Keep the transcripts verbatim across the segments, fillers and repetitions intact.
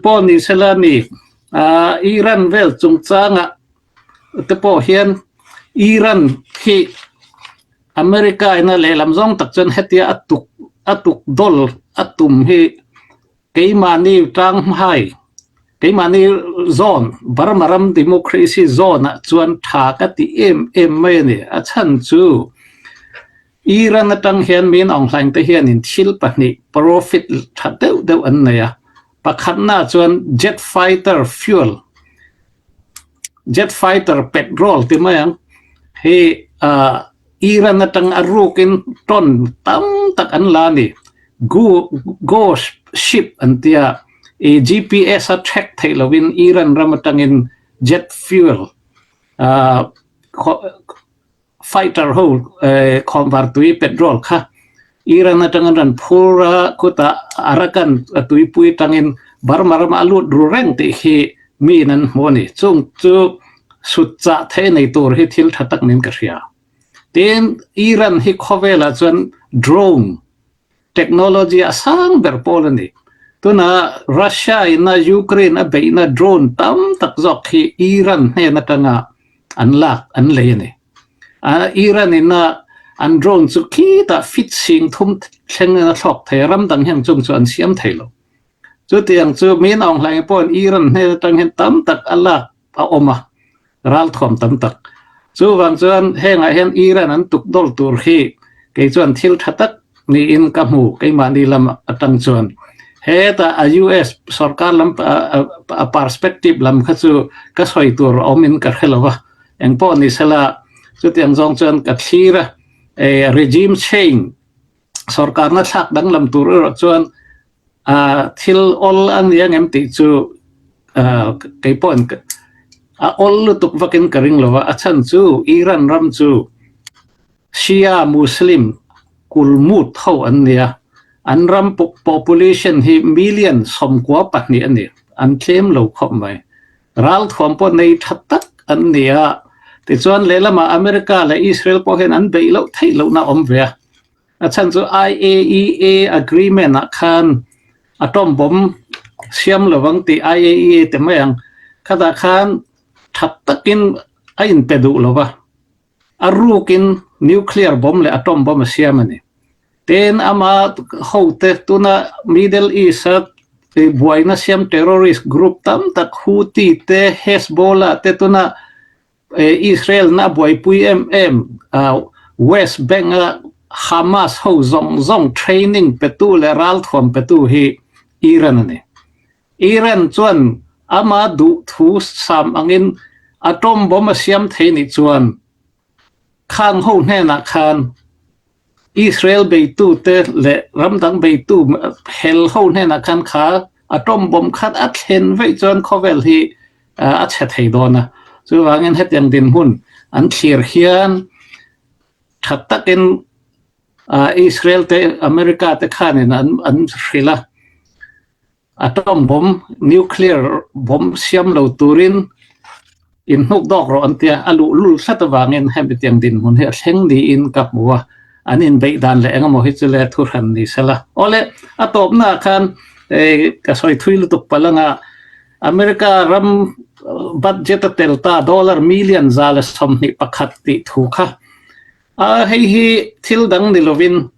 Pawh ni sela ni, aa, Iran vel chungchangah te pawh hian Iran hi America ina lehlam zawng tak chuan hetia a tuk, a tuk dawl a tum hi keimahni tanghai, keimahni zone, Burma ram democracy zone-ah chuan ṭha ka ti em em mai a ni. A chhan chu Iran aṭang hian min awnglaiin te hianin thil pahnih profit ṭha deuh deuh an nei a. Pakhatna chuan jet fighter fuel, jet fighter petrol ti mai ang, hi, ah, Iran aṭang a rukin ton tam tak an la a ni. Gu-, ghost ship an tia, i G P S a track theih loin Iran ram aṭangin jet fuel, ah, khaw-, fighter ho, eh, khawmvar tui petrol kha Iran aṭang an rawn phur a, khutah Arakan a tuipui aṭangin Burma rama a lut ru reng tih hi miin an hmu a ni. Chung chu sutchah theih nei tur hi thil ṭha tak niin ka hria. Tin, Iran hi khawvelah chuan drone technology a sang ber pawl a ni. Tuna Russia ina Ukraine a beihna drone tam tak zawk hi Iran hnen aṭanga an lak, an lei a ni. A, Iran ina an drone chu khitah fit sing thum thleng a thlawk thei, ram dang hian chung chu an siam thei lo. Chutiang chu min awnglaiin pawhin Iran hnen aṭang hian tam tak a lak a awm a, ralthuam tam tak. Chuvang chuan hengah hian Iran an tuk dawl tur hi kei chuan thil ṭha tak niin ka hmu, keimahni lam aṭang chuan. Heta a U S sorkar lam, a, a, a perspective lam kha chu ka sawi tur a awmin ka hre lo va. Engpawh ni sela, chutiang zawng chuan ka thlir a, e, regime change, sorkarna thlak danglam tur erawh chuan, a, thil awl a ni ang em tih chu, a, kei pawhin ka, a awl lutuk vakin ka ring lo va. A chhan chu Iran ram chu Shia Muslim kulmut ho an nia. An ram po-, population hi million sawmkua pahnih a ni. An tlem lo khawp mai. Ralthuam pawh nei ṭha tak an nia. Tichuan, lehlamah America leh Israel pawh hian an beih loh theih lohna awm ve a. A chhan chu I A E A agreement-ah khan atom bomb siam lo ang tih, I A E A te mai ang. Khatah khan ṭha takin a inpe duh lo va. A rukin nuclear bomb leh atom bomb a siam a ni. Tin, ama ho te tuna Middle East-a, eh, buaina siam terrorist group tam tak, Houthi te, Hezbollah te tuna, eh, Israel-na a buaipui em em, ah, West Bank-a Hamas ho zawng zawng training petu leh ralthuam petu hi Iran a ni. Iran chuan ama duh thu sam angin atom bomb a siam thei nih chuan, khang ho hnenah khan Israel beitu te leh ram dang beitu hel ho hnenah khan kha atom bomb khat a thlen veih chuan khawvel hi, ah, a chhe thei dawn a. Chuvangin hetiang dinhmun an thlir hian ṭha takin, ah, Israel te America te khanin an, an hrilh a. Atom bomb, nuclear bomb siam lo turin inhnuk dawk rawh an tia, a luhlul tlat avangin hemi tiang dinhmun hi a thleng niin ka hmu a, an inbeih dan leh engemaw hi chu le thu hran ni sela. Awle, a tawpna khan, eh, ka sawi thui lutuk palh anga, America ram, eh, budget a tel ta, dollar million za leh sawmhnih pakhat tih thu kha. A, hei hi thil dang ni lovin,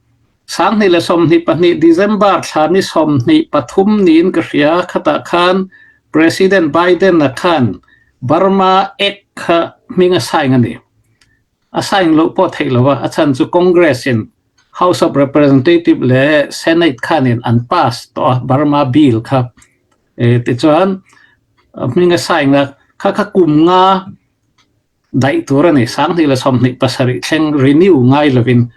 sanghnih leh sawmhnih pahnih December thla ni sawmhnih pathum niin ka hria, khatah khan President Biden-a khan Burma Act kha hming a sign a ni. A sign loh pawh theih lo va, a chhan chu Congress-in, House of Representative leh Senate khanin an pass tawh a, Burma Bill kha. E, tichuan, a hming a sign a, kha kha kum nga daih tur a ni, sanghnih leh sawmhnih pasarih thleng renew ngai lovin.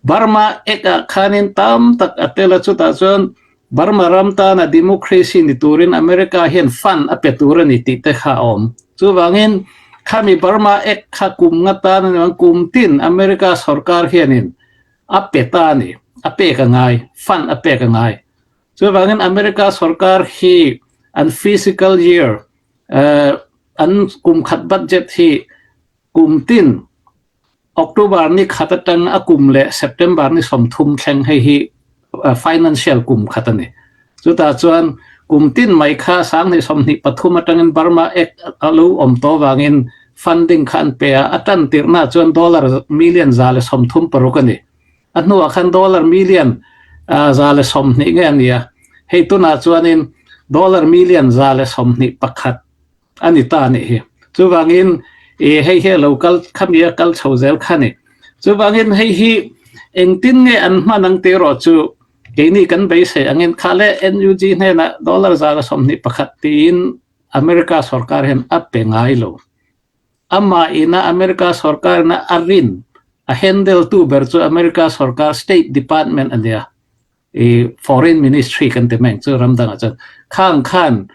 Burma Act-ah khanin tam tak a tel a, chutah chuan Burma ram tana democracy ni turin America hian fund a pe tur a ni tih te kha a awm. Chuvangin khami Burma Act kha kum nga tan a ni ang, kum tin America sorkar hianin a pe ta a ni, a pek a ngai, fund a pek a ngai. Chuvangin America sorkar hi an fiscal year, eh, an kum khat budget hi kum tin October ni khat aṭang a kum leh September ni sawmthum thleng hei hi, eh, financial kum khat a ni. Chutah chuan kum tin mai kha sang hnih sawmhnih pathum atangin Burma Act a lo om tawh vangin funding kha an pe a, a tantirna chuan dollar million za le sawmthum paruk a ni. A hnuah khan dollar million, ah, za le sawmhnih nge a ni a. Hei tunah chuanin dollar million za le sawmhnih pakhat a ni ta a nih hi. Chuvangin, e, hei hi a lo kal, khami a kal chho zel kha ni. Chuvangin hei hi engtin nge an hman ang tih erawh chu keini kan beisei angin kha le N U G hnenah dollar za le sawmhnih pakhat tiin America sorkar hian a pe ngai lo. Amah ina America sorkar ina a rin a handle tu ber chu America sorkar State Department a nia. I foreign ministry kan ti mai ang chu ram dangah chuan khang khan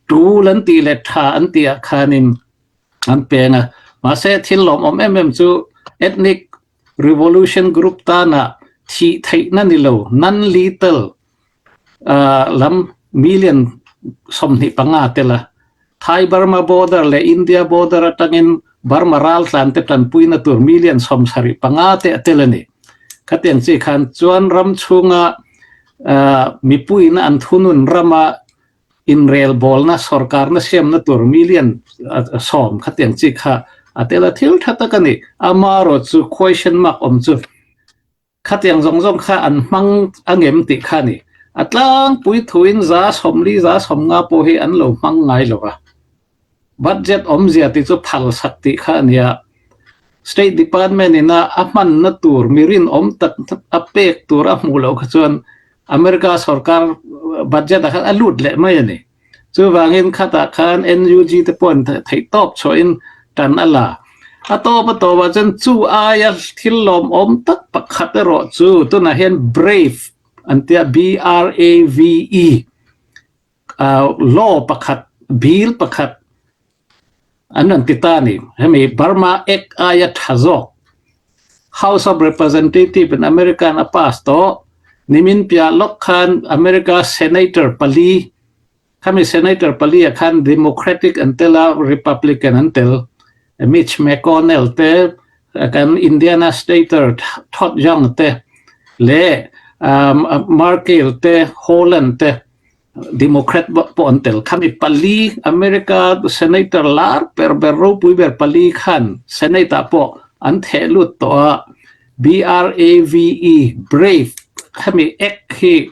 tul an tih leh ṭha an tih ah khanin an pe ang a. Mahse, thil lawmawm em em chu ethnic revolution group tana thih theihna ni lo, non lethal, ah, lam million sawmhnih panga tel a. Thai Burma border leh India border atangin Burma raltlan te ṭanpuina tur million sawmsarih panga te a tel a ni. Khatiang chi khan chuan ram chhunga, ah, mipuiin an thunun rama inrelbawlna, sorkarna siamna tur million, ah, sawm khatiang chi kha a tel a, thil ṭha tak a ni. Amarawh chu question mark awm chu khatiang zawng zawng kha an hmang ang em tih kha a ni. A tlangpui thuin za sawmli, za sawmnga pawh hi an lo hmang ngai lo a. Budget awmzia tih chu phalsak tih kha a nia. State Department ina a hmanna tur mi rinawm tak a pek tur a hmuh loh kha chuan America sorkar budget ah khan a lut leh mai a ni. Chuvangin khatah khan N U G te pawhin theihtawp chhuahin ṭan a la. A tawp a tawpah chuan chu aia thil lawmawm tak pakhat erawh chu tunah hian BRAVE an tia, B R A V E, ah, law pakhat, bill pakhat an rawn ti ta a ni. Hemi Burma Act aia ṭha zawk House of Representative in America-in a pass tawh, nimin piah lawk khan America Senator pali, khami Senator pali ah khan Democratic an tel a, Republican an tel, Mitch McConnell te, kan Indiana Senator Todd Young te, leh, um, Markey te, Haaland te, Democrat pawh an tel. Khami pali America Senator lar ber ber, ropui ber pali khan Senate ah pawh an theh lut tawh a, B R A V E, BRAVE, khami Act hi,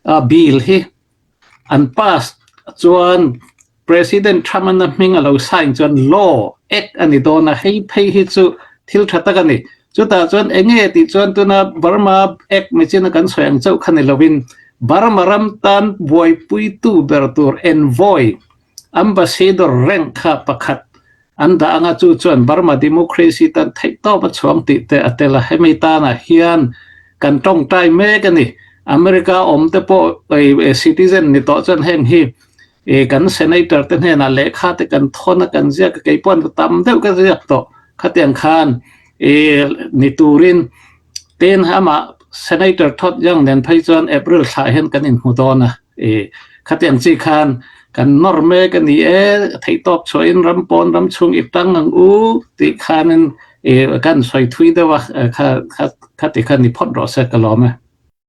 a, bill hi an pass chuan President Trump-in a hming a lo sign chuan law, Act a ni dawn a, hei phei hi chu thil ṭha tak a ni. Chutah chuan eng nge tih chuan tuna Burma Act machine-a kan sawi ang chauh kha ni lovin, Burma ram tan buaipuitu ber tur envoy, ambassador rank kha pakhat an dah ang a, chu chuan Burma democracy tan theihtawp a chhuang tih te a tel a. Hemi tana hian kan ṭawngṭai mek a ni. America awm te pawh, ei, ei, citizen ni tawh chuan heng hi, e, kan senator te hnenah lehkha te kan thawn a, kan ziak a, kei pawhin tam deuh ka ziak tawh. Khatiang khan, e, ni turin, tin amah Senator Todd Young nen phei chuan April thla hian kan inhmu dawn a. E, khatiang chi khan kan nawr mek a ni e, theihtawp chhuahin ram pawn ram chhung i ṭang ang u tih khanin, e, kan sawi thui deuh a, e, kha, kha, khati khan ni phawt rawh se ka lawm e.